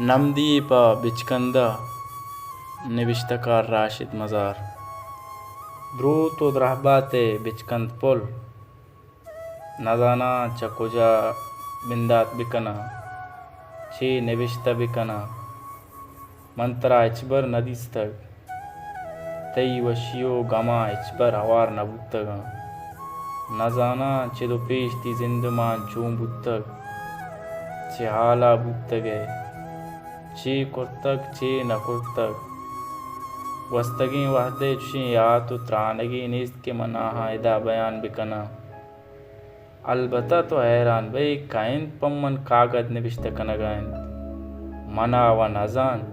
نمدی پہ بچکند ءَ، نبشتہ کار راشد مزار۔ دروت ءُ درہبات ئے بچکند پل، نزاناں چہ کجا بندات بکناں، چے نبشتہ بکناں۔ من ترا ہچبر نہ دیستگ، تئی وشی ءُ گماں ہچبر ہوار نہ بوتگاں۔ نزاناں چد ءُ پیش تئی زندمان چون بوتگ، چے ہالا بوتگ ئے، چے کرتگ، چے نہ کرتگ۔ گوستگیں وہد ءِ چشیں یات ءُ ترانگے نیست کہ من آہاں ادا بیان بکناں۔ البتہ تو حیران بئے، کئے انت پہ من کاگد نبشتہ کنگ ءَ انت؟ من ءَ وَ نہ زانت،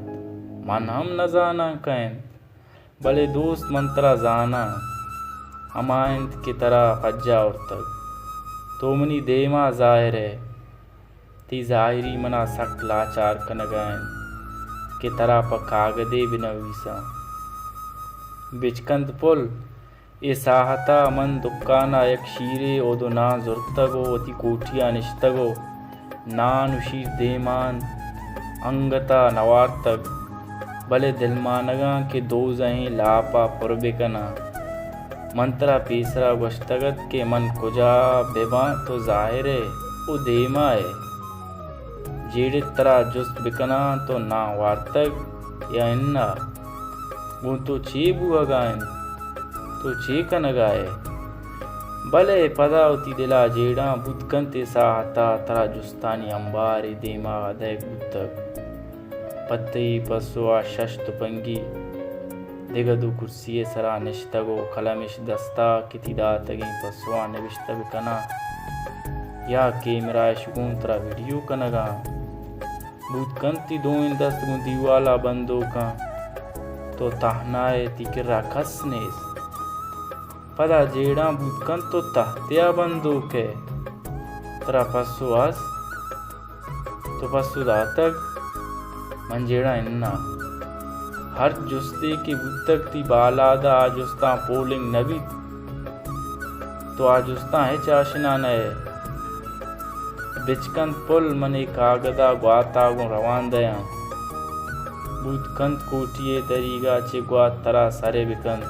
من ہم نہ زاناں کئے انت، بلے دوست، من ترا زاناں، ہما انت کہ ترا پجا آورتگ۔ تو منی دیم ءَ ظاہر ئے، تئی ظاہری من ءَ سک لاچار کنگ ءَ انت کہ ترا پہ کاگدے بہ نویساں۔ بچکند پل، اے ساہت ءَ من دکان ءَ یک شیرے اود ءُ نان زرتگ ءُ وتی کوٹی ءَ نشتگ ءُ نان ءُ شیر دیما انت، انگت ءَ نہ وارتگ، بلے دلمانگاں کہ دوزہیں لاپ ءَ پر بکناں۔ من ترا پیسرا گوشتگ ات کہ من کجا بہ باں، تو ظاہر ئے ءُ دیما ئے۔ جیڑت ترا جست بکناں، تو نان وارتگ یا اناں؟ گوں تو چے بوہگا انت؟ تو چے کنگا ئے؟ بلے پدا وتی دلا جیڑاں، بوت کنت اے ساہتا ترا جستانی امبارے دیما دئیگ بوتگ۔ پہ تئی پسوا شش تپنگی، دگہ دو کرسی ء سرا نشتگ و قلمش دستا کہ تئی داتگیں پسواں نبشتہ بکناں یا کیمرہ اش گوں ترا ویڈیو کنگاں۔ بوت کنت تئی دوئیں دست گوں دیوالا بندوکاں، تو تہنا ئے، تئی کرا کس نیست۔ پدا جیڑاں بوت کنت تو تہتیا بندوک ئے، ترا پسو است؟ تو پسو داتگ؟ من جیڑاں اناں۔ ہرچ جستے کہ بوتگ تئی بالادا آ جستاں پولنگ نہ بیت، تو آ جستاں ہچ آشنا نہ ئے۔ بچکند پل، من اے کاگدا گواتا گوں روان دیاں۔ بوت کنت کوٹی ء دریگا چہ گوات ترا سرے بکنت،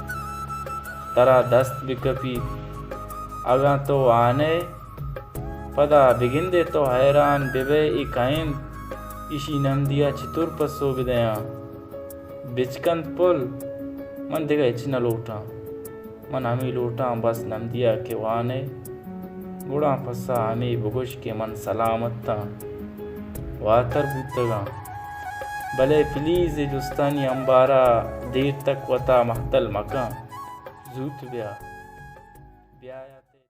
ترا دست بکپیت۔ اگاں تو وانئے، پدا بگندئے تو حیران ببئے اے کئے انت، ایشی نمدیا چتور پسو بدیاں۔ بچکند پل، من دگہ ہچ نہ لوٹاں۔ من ہمے لوٹاں بس نمدیا کہ وانئے، گڑا پسا ہمے بگوش کہ من سلامت آں، واتر بوتگاں۔ بلے پلیز اے جستانی امبارا دیر تک وتا مہتل مکن۔ زوت بیا۔ بیا۔